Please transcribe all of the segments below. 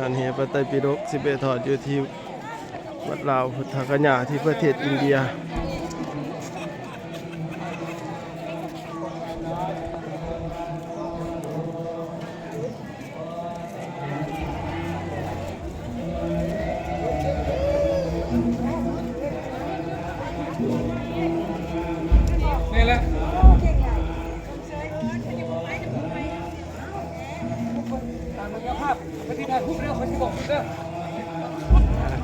ງານແຫ່ພະໄຕປິດົກຊິໄປທອດຢູ່ທີ່ວັດລາວພຸດທະຄະຍາທີ່ປະເທດອິນເດຍ. ນີ້ແຫຼະ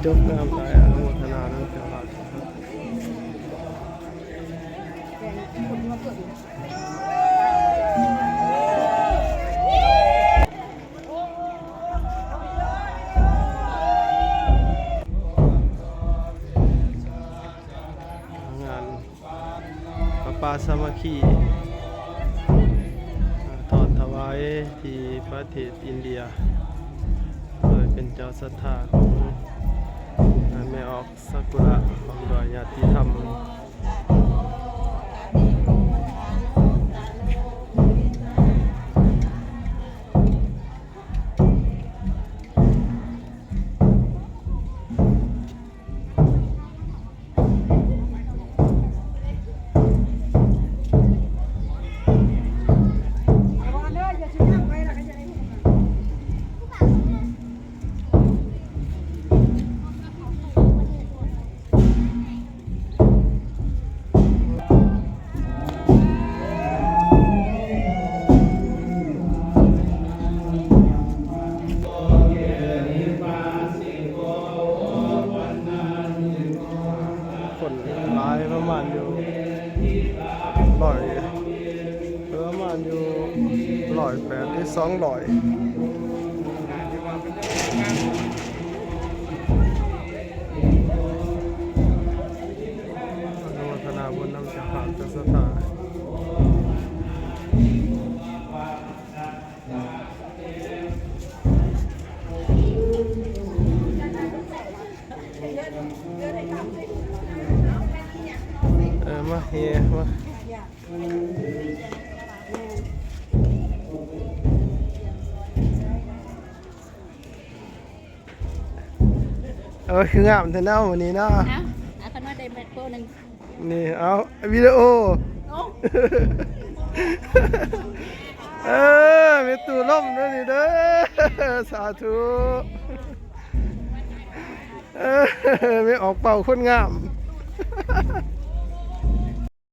ຈົບງາມຫຼາຍ ອະນຸໂມທະນານຳເຈົ້າພາບ. ງານປະປາສາມັກຄີ ທອດຖວາຍທີ່ປະເທດອິນເດຍ ໂດຍເປັນເຈົ້າສັດທາຂອງແມ່ອອກ ຊາກຸຣະ ພ້ອມດ້ວຍຍາດຕິທຳ. ຄົນຫຼາຍ ປະມານຢູ່ຮ້ອຍ ປະມານຢູ່ຮ້ອຍແປດ ຫຼື ສອງຮ້ອຍ. ອະນຸໂມທະນາບຸນນຳເຈົ້າພາບເຈົ້າສັດທາ. ເອີ ມາເຮ ມາ. ໂອ້ຍ ຄືງາມແທ້ເນາະມື້ນີ້ເນາະ. ເອົາ ເອົາຂະໜົມໄດ້ແມັດໂປໜຶ່ງ. ນີ້ ເອົາ ວິດີໂອ. ໂອ້ ເອີ ແມ່ຕູ້ລົມເດີນີ້ເດີ ສາທຸ. ເອີ ແມ່ອອກເປົ້າຄົນງາມ. ເ